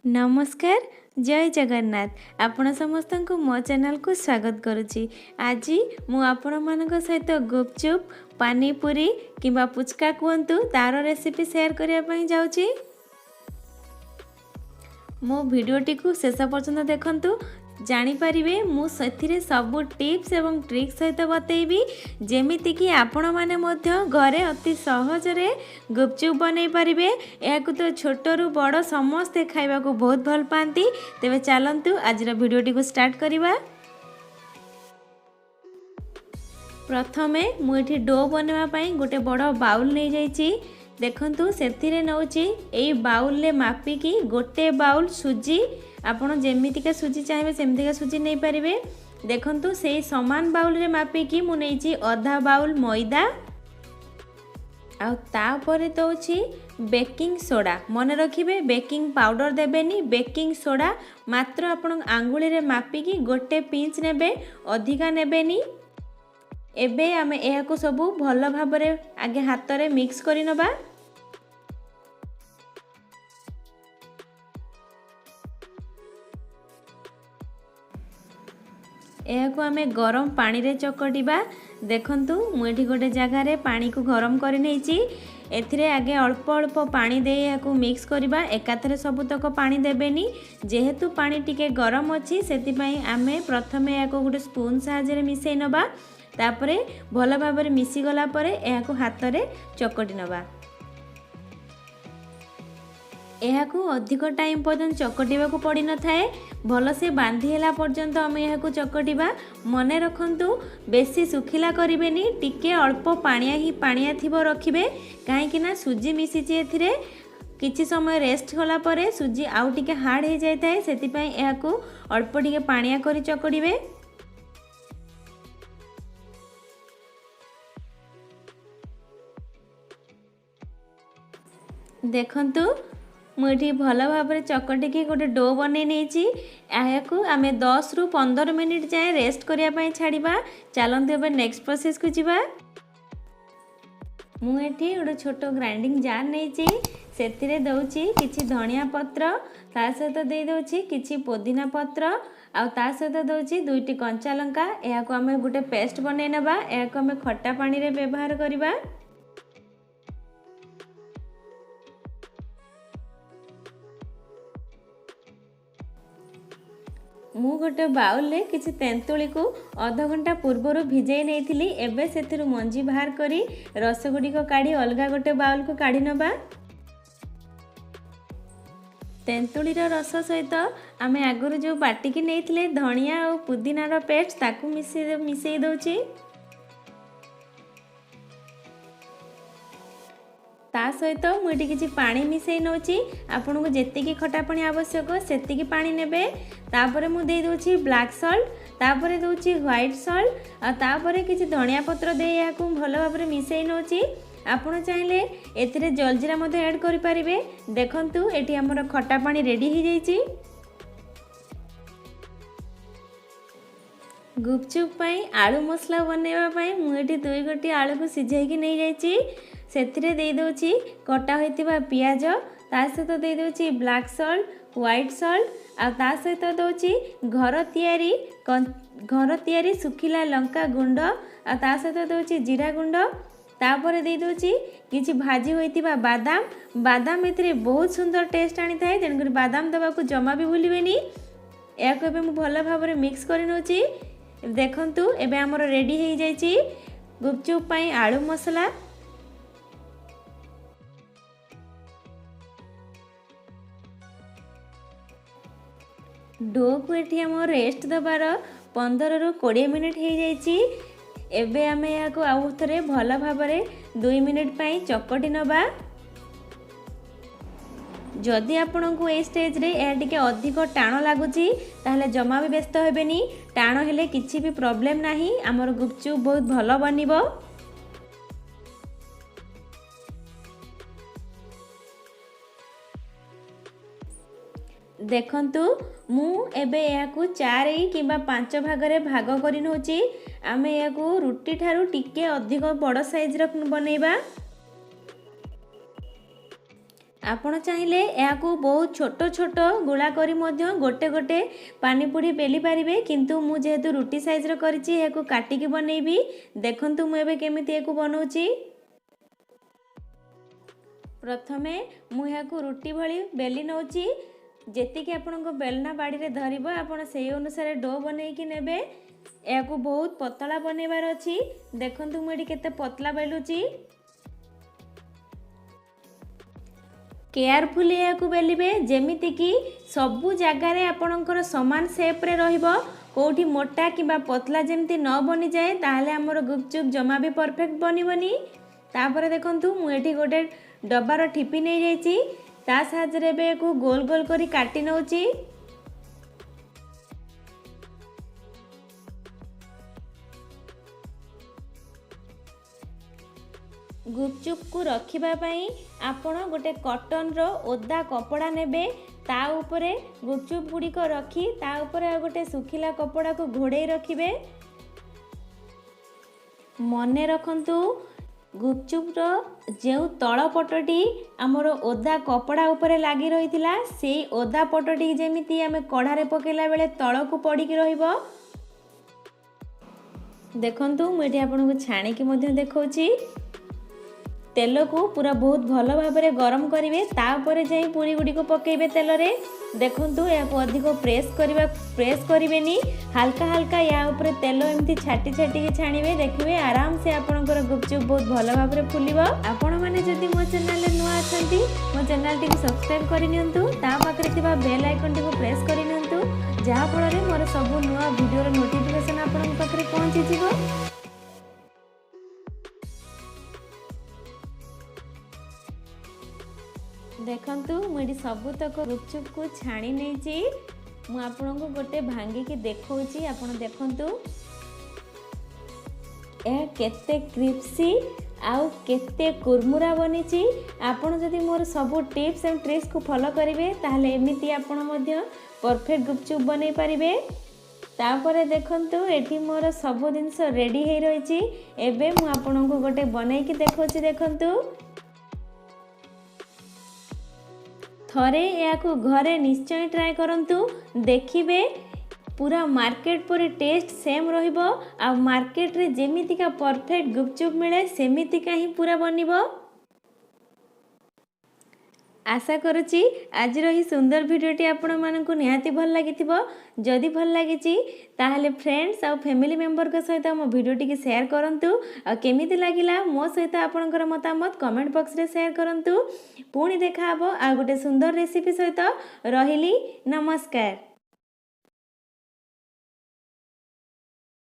ନମସ୍କାର, ଜୟ ଜଗନ୍ନାଥ। ଆପଣ ସମସ୍ତଙ୍କୁ ମୋ ଚ୍ୟାନେଲକୁ ସ୍ୱାଗତ କରୁଛି। ଆଜି ମୁଁ ଆପଣମାନଙ୍କ ସହିତ ଗୁପଚୁପ୍, ପାନିପୁରୀ କିମ୍ବା ପୁଚକା କୁହନ୍ତୁ, ତା'ର ରେସିପି ସେୟାର କରିବା ପାଇଁ ଯାଉଛି। ମୋ ଭିଡ଼ିଓଟିକୁ ଶେଷ ପର୍ଯ୍ୟନ୍ତ ଦେଖନ୍ତୁ, ଜାଣିପାରିବେ। ମୁଁ ସେଥିରେ ସବୁ ଟିପ୍ସ ଏବଂ ଟ୍ରିକ୍ସ ସହିତ ବତେଇବି, ଯେମିତିକି ଆପଣମାନେ ମଧ୍ୟ ଘରେ ଅତି ସହଜରେ ଗୁପଚୁପ୍ ବନେଇ ପାରିବେ। ଏହାକୁ ତ ଛୋଟରୁ ବଡ଼ ସମସ୍ତେ ଖାଇବାକୁ ବହୁତ ଭଲ ପାଆନ୍ତି। ତେବେ ଚାଲନ୍ତୁ, ଆଜିର ଭିଡ଼ିଓଟିକୁ ଷ୍ଟାର୍ଟ କରିବା। ପ୍ରଥମେ ମୁଁ ଏଠି do ବନେଇବା ପାଇଁ ଗୋଟେ ବଡ଼ ବାଉଲ୍ ନେଇଯାଇଛି। ଦେଖନ୍ତୁ, ସେଥିରେ ନେଉଛି ଏଇ ବାଉଲ୍ରେ ମାପିକି ଗୋଟେ ବାଉଲ୍ ସୁଜି। ଆପଣ ଯେମିତିକା ସୁଜି ଚାହିଁବେ ସେମିତିକା ସୁଜି ନେଇପାରିବେ। ଦେଖନ୍ତୁ, ସେଇ ସମାନ ବାଉଲ୍ରେ ମାପିକି ମୁଁ ନେଇଛି ଅଧା ବାଉଲ୍ ମଇଦା। ଆଉ ତାପରେ ଦେଉଛି ବେକିଂ ସୋଡ଼ା। ମନେ ରଖିବେ, ବେକିଂ ପାଉଡ଼ର ଦେବେନି। ବେକିଂ ସୋଡ଼ା ମାତ୍ର ଆପଣଙ୍କ ଆଙ୍ଗୁଳିରେ ମାପିକି ଗୋଟେ ପିଞ୍ଚ ନେବେ, ଅଧିକା ନେବେନି। ଏବେ ଆମେ ଏହାକୁ ସବୁ ଭଲ ଭାବରେ ଆଗେ ହାତରେ ମିକ୍ସ କରି ନେବା। ଏହାକୁ ଆମେ ଗରମ ପାଣିରେ ଚକଟିବା। ଦେଖନ୍ତୁ, ମୁଁ ଏଠି ଗୋଟେ ଜାଗାରେ ପାଣିକୁ ଗରମ କରି ନେଇଛି। ଏଥିରେ ଆଗେ ଅଳ୍ପ ଅଳ୍ପ ପାଣି ଦେଇ ଏହାକୁ ମିକ୍ସ କରିବା। ଏକାଥରେ ସବୁତକ ପାଣି ଦେବେନି। ଯେହେତୁ ପାଣି ଟିକେ ଗରମ ଅଛି, ସେଥିପାଇଁ ଆମେ ପ୍ରଥମେ ଏହାକୁ ଗୋଟେ ସ୍ପୁନ୍ ସାହାଯ୍ୟରେ ମିଶାଇ ନେବା। ତାପରେ ଭଲ ଭାବରେ ମିଶିଗଲା ପରେ ଏହାକୁ ହାତରେ ଚକଟି ନେବା। ଏହାକୁ ଅଧିକ ଟାଇମ୍ ପର୍ଯ୍ୟନ୍ତ ଚକଟିବାକୁ ପଡ଼ିନଥାଏ। ଭଲସେ ବାନ୍ଧି ହେଲା ପର୍ଯ୍ୟନ୍ତ ଆମେ ଏହାକୁ ଚକଟିବା। ମନେ ରଖନ୍ତୁ, ବେଶୀ ଶୁଖିଲା କରିବେନି, ଟିକେ ଅଳ୍ପ ପାଣିଆ ହିଁ ପାଣିଆ ଥିବ ରଖିବେ, କାହିଁକି ନା ସୁଜି ମିଶିଛି ଏଥିରେ। କିଛି ସମୟ ରେଷ୍ଟ କଲା ପରେ ସୁଜି ଆଉ ଟିକେ ହାର୍ଡ଼ ହେଇଯାଇଥାଏ, ସେଥିପାଇଁ ଏହାକୁ ଅଳ୍ପ ଟିକେ ପାଣିଆ କରି ଚକଟିବେ। ଦେଖନ୍ତୁ, ମୁଁ ଏଠି ଭଲ ଭାବରେ ଚକଟିକି ଗୋଟେ do ବନେଇ ନେଇଛି। ଏହାକୁ ଆମେ 10ରୁ 15 ମିନିଟ୍ ଯାଏଁ ରେଷ୍ଟ କରିବା ପାଇଁ ଛାଡ଼ିବା। ଚାଲନ୍ତୁ, ଏବେ ନେକ୍ସଟ ପ୍ରୋସେସ୍କୁ ଯିବା। ମୁଁ ଏଠି ଗୋଟେ ଛୋଟ ଗ୍ରାଇଣ୍ଡିଙ୍ଗ ଜାର୍ ନେଇଛି। ସେଥିରେ ଦେଉଛି କିଛି ଧଣିଆ ପତ୍ର, ତା ସହିତ ଦେଇଦେଉଛି କିଛି ପୋଦିନା ପତ୍ର, ଆଉ ତା ସହିତ ଦେଉଛି 2ଟି କଞ୍ଚା ଲଙ୍କା। ଏହାକୁ ଆମେ ଗୋଟେ ପେଷ୍ଟ ବନେଇ ନେବା। ଏହାକୁ ଆମେ ଖଟା ପାଣିରେ ବ୍ୟବହାର କରିବା। ମୁଁ ଗୋଟେ ବାଉଲରେ କିଛି ତେନ୍ତୁଳିକୁ ଅଧଘଣ୍ଟା ପୂର୍ବରୁ ଭିଜେଇ ନେଇଥିଲି। ଏବେ ସେଥିରୁ ମଞ୍ଜି ବାହାର କରି ରସ ଗୁଡ଼ିକ କାଢ଼ି ଅଲଗା ଗୋଟେ ବାଉଲକୁ କାଢ଼ି ନେବା। ତେନ୍ତୁଳିର ରସ ସହିତ ଆମେ ଆଗରୁ ଯେଉଁ ବାଟିକି ନେଇଥିଲେ ଧଣିଆ ଆଉ ପୁଦିନାର ପେଷ୍ଟ, ତାକୁ ମିଶାଇ ଦେଉଛି। ତା ସହିତ ମୁଁ ଏଠି କିଛି ପାଣି ମିଶାଇ ନେଉଛି। ଆପଣଙ୍କୁ ଯେତିକି ଖଟା ପାଣି ଆବଶ୍ୟକ ସେତିକି ପାଣି ନେବେ। ତାପରେ ମୁଁ ଦେଇଦେଉଛି ବ୍ଲାକ୍ ସଲ୍ଟ, ତାପରେ ଦେଉଛି ହ୍ୱାଇଟ୍ ସଲ୍ଟ, ଆଉ ତାପରେ କିଛି ଧଣିଆ ପତ୍ର ଦେଇ ଏହାକୁ ଭଲ ଭାବରେ ମିଶାଇ ନେଉଛି। ଆପଣ ଚାହିଁଲେ ଏଥିରେ ଜଲଜିରା ମଧ୍ୟ ଆଡ଼୍ କରିପାରିବେ। ଦେଖନ୍ତୁ, ଏଠି ଆମର ଖଟା ପାଣି ରେଡ଼ି ହେଇଯାଇଛି। ଗୁପଚୁପ୍ ପାଇଁ ଆଳୁ ମସଲା ବନେଇବା ପାଇଁ ମୁଁ ଏଠି 2 ଗୋଟି ଆଳୁକୁ ସିଝାଇକି ନେଇଯାଇଛି। ସେଥିରେ ଦେଇଦେଉଛି କଟା ହୋଇଥିବା ପିଆଜ, ତା ସହିତ ଦେଇଦେଉଛି ବ୍ଲାକ୍ ସଲ୍ଟ, ହ୍ୱାଇଟ୍ ସଲ୍ଟ, ଆଉ ତା ସହିତ ଦେଉଛି ଘର ତିଆରି ଶୁଖିଲା ଲଙ୍କା ଗୁଣ୍ଡ, ଆଉ ତା ସହିତ ଦେଉଛି ଜିରା ଗୁଣ୍ଡ। ତାପରେ ଦେଇଦେଉଛି କିଛି ଭାଜି ହୋଇଥିବା ବାଦାମ। ବାଦାମ ଏଥିରେ ବହୁତ ସୁନ୍ଦର ଟେଷ୍ଟ ଆଣିଥାଏ, ତେଣୁକରି ବାଦାମ ଦେବାକୁ ଜମା ବି ଭୁଲିବେନି। ଏହାକୁ ଏବେ ମୁଁ ଭଲ ଭାବରେ ମିକ୍ସ କରି ନେଉଛି। ଦେଖନ୍ତୁ, ଏବେ ଆମର ରେଡ଼ି ହେଇଯାଇଛି ଗୁପଚୁପ୍ ପାଇଁ ଆଳୁ ମସଲା। ଡୋକୁ ଏଠି ଆମ ରେଷ୍ଟ ଦେବାର 15ରୁ 20 ମିନିଟ୍ ହେଇଯାଇଛି। ଏବେ ଆମେ ଏହାକୁ ଆଉ ଥରେ ଭଲ ଭାବରେ 2 ମିନିଟ୍ ପାଇଁ ଚକଟି ନେବା। ଯଦି ଆପଣଙ୍କୁ ଏଇ ଷ୍ଟେଜ୍ରେ ଏହା ଟିକେ ଅଧିକ ଟାଣ ଲାଗୁଛି, ତାହେଲେ ଜମା ବି ବ୍ୟସ୍ତ ହେବେନି। ଟାଣ ହେଲେ କିଛି ବି ପ୍ରୋବ୍ଲେମ୍ ନାହିଁ, ଆମର ଗୁପଚୁପ୍ ବହୁତ ଭଲ ବନିବ। ଦେଖନ୍ତୁ, ମୁଁ ଏବେ ଏହାକୁ 4 କିମ୍ବା 5 ଭାଗରେ ଭାଗ କରି ନେଉଛି। ଆମେ ଏହାକୁ ରୁଟି ଠାରୁ ଟିକେ ଅଧିକ ବଡ଼ ସାଇଜ୍ର ବନେଇବା। ଆପଣ ଚାହିଁଲେ ଏହାକୁ ବହୁତ ଛୋଟ ଛୋଟ ଗୁଳା କରି ମଧ୍ୟ ଗୋଟେ ଗୋଟେ ପାନିପୁରି ବେଲି ପାରିବେ, କିନ୍ତୁ ମୁଁ ଯେହେତୁ ରୁଟି ସାଇଜ୍ର କରିଛି, ଏହାକୁ କାଟିକି ବନେଇବି। ଦେଖନ୍ତୁ, ମୁଁ ଏବେ କେମିତି ଏହାକୁ ବନାଉଛି। ପ୍ରଥମେ ମୁଁ ଏହାକୁ ରୁଟି ଭଳି ବେଲି ନେଉଛି। ଯେତିକି ଆପଣଙ୍କ ବେଲନା ବାଡ଼ିରେ ଧରିବ, ଆପଣ ସେଇ ଅନୁସାରେ do ବନେଇକି ନେବେ। ଏହାକୁ ବହୁତ ପତଳା ବନେଇବାର ଅଛି। ଦେଖନ୍ତୁ, ମୁଁ ଏଠି କେତେ ପତଳା ବେଲୁଛି। କେୟାରଫୁଲି ଏହାକୁ ବେଲିବେ, ଯେମିତିକି ସବୁ ଜାଗାରେ ଆପଣଙ୍କର ସମାନ ସେପ୍ରେ ରହିବ। କେଉଁଠି ମୋଟା କିମ୍ବା ପତଳା ଯେମିତି ନ ବନିଯାଏ, ତାହେଲେ ଆମର ଗୁପଚୁପ୍ ଜମା ବି ପରଫେକ୍ଟ ବନିବନି। ତାପରେ ଦେଖନ୍ତୁ, ମୁଁ ଏଠି ଗୋଟେ ଡବାର ଠିପି ନେଇଯାଇଛି। ତା ସାହାଯ୍ୟରେ ଏବେ ଏହାକୁ ଗୋଲ ଗୋଲ କରି କାଟି ନେଉଛି। ଗୁପଚୁପକୁ ରଖିବା ପାଇଁ ଆପଣ ଗୋଟେ କଟନର ଓଦା କପଡ଼ା ନେବେ। ତା ଉପରେ ଗୁପଚୁପ ଗୁଡ଼ିକ ରଖି ତା ଉପରେ ଆଉ ଗୋଟେ ଶୁଖିଲା କପଡ଼ାକୁ ଘୋଡ଼େଇ ରଖିବେ। ମନେ ରଖନ୍ତୁ, ଗୁପଚୁପର ଯେଉଁ ତଳ ପଟଟି ଆମର ଓଦା କପଡ଼ା ଉପରେ ଲାଗି ରହିଥିଲା, ସେଇ ଓଦା ପଟଟି ଯେମିତି ଆମେ କଢ଼ାରେ ପକାଇଲା ବେଳେ ତଳକୁ ପଡ଼ିକି ରହିବ। ଦେଖନ୍ତୁ, ମୁଁ ଏଠି ଆପଣଙ୍କୁ ଛାଣିକି ମଧ୍ୟ ଦେଖାଉଛି। ତେଲକୁ ପୁରା ବହୁତ ଭଲ ଭାବରେ ଗରମ କରିବେ, ତାପରେ ଯାଇ ପୁରୀ ଗୁଡ଼ିକୁ ପକାଇବେ ତେଲରେ। ଦେଖନ୍ତୁ, ଏହାକୁ ଅଧିକ ପ୍ରେସ୍ କରିବେନି, ହାଲକା ହାଲକା ୟା ଉପରେ ତେଲ ଏମିତି ଛାଟି ଛାଟିକି ଛାଣିବେ। ଦେଖିବେ, ଆରାମସେ ଆପଣଙ୍କର ଗୁପଚୁପ ବହୁତ ଭଲ ଭାବରେ ଫୁଲିବ। ଆପଣମାନେ ଯଦି ମୋ ଚ୍ୟାନେଲରେ ନୂଆ ଅଛନ୍ତି, ମୋ ଚ୍ୟାନେଲଟିକୁ ସବସ୍କ୍ରାଇବ୍ କରିନିଅନ୍ତୁ, ତା ପାଖରେ ଥିବା ବେଲ୍ ଆଇକନ୍ଟିକୁ ପ୍ରେସ୍ କରିନିଅନ୍ତୁ, ଯାହାଫଳରେ ମୋର ସବୁ ନୂଆ ଭିଡ଼ିଓର ନୋଟିଫିକେସନ୍ ଆପଣଙ୍କ ପାଖରେ ପହଞ୍ଚିଯିବ। ଦେଖନ୍ତୁ, ମୁଁ ଏଠି ସବୁତକ ଗୁପଚୁପକୁ ଛାଣି ନେଇଛି। ମୁଁ ଆପଣଙ୍କୁ ଗୋଟେ ଭାଙ୍ଗିକି ଦେଖାଉଛି, ଆପଣ ଦେଖନ୍ତୁ ଏହା କେତେ କ୍ରିପ୍ସି ଆଉ କେତେ କୁରମୁରା ବନିଛି। ଆପଣ ଯଦି ମୋର ସବୁ ଟିପ୍ସ ଆଣ୍ଡ ଟ୍ରିକ୍ସକୁ ଫଲୋ କରିବେ, ତାହେଲେ ଏମିତି ଆପଣ ମଧ୍ୟ ପରଫେକ୍ଟ ଗୁପଚୁପ ବନେଇ ପାରିବେ। ତାପରେ ଦେଖନ୍ତୁ, ଏଠି ମୋର ସବୁ ଜିନିଷ ରେଡ଼ି ହେଇ ରହିଛି। ଏବେ ମୁଁ ଆପଣଙ୍କୁ ଗୋଟେ ବନେଇକି ଦେଖାଉଛି। ଦେଖନ୍ତୁ, ଥରେ ଏହାକୁ ଘରେ ନିଶ୍ଚୟ ଟ୍ରାଏ କରନ୍ତୁ। ଦେଖିବେ, ପୁରା ମାର୍କେଟ ପରି ଟେଷ୍ଟ ସେମ୍ ରହିବ, ଆଉ ମାର୍କେଟରେ ଯେମିତିକା ପରଫେକ୍ଟ ଗୁପଚୁପ ମିଳେ, ସେମିତିକା ହିଁ ପୁରା ବନିବ। ଆଶା କରୁଛି ଆଜିର ଏହି ସୁନ୍ଦର ଭିଡ଼ିଓଟି ଆପଣମାନଙ୍କୁ ନିହାତି ଭଲ ଲାଗିଥିବ। ଯଦି ଭଲ ଲାଗିଛି, ତାହେଲେ ଫ୍ରେଣ୍ଡସ୍ ଆଉ ଫ୍ୟାମିଲି ମେମ୍ବରଙ୍କ ସହିତ ମୋ ଭିଡ଼ିଓଟିକି ସେୟାର କରନ୍ତୁ, ଆଉ କେମିତି ଲାଗିଲା ମୋ ସହିତ ଆପଣଙ୍କର ମତାମତ କମେଣ୍ଟ ବକ୍ସରେ ସେୟାର କରନ୍ତୁ। ପୁଣି ଦେଖାହେବ ଆଉ ଗୋଟେ ସୁନ୍ଦର ରେସିପି ସହିତ। ରହିଲି, ନମସ୍କାର।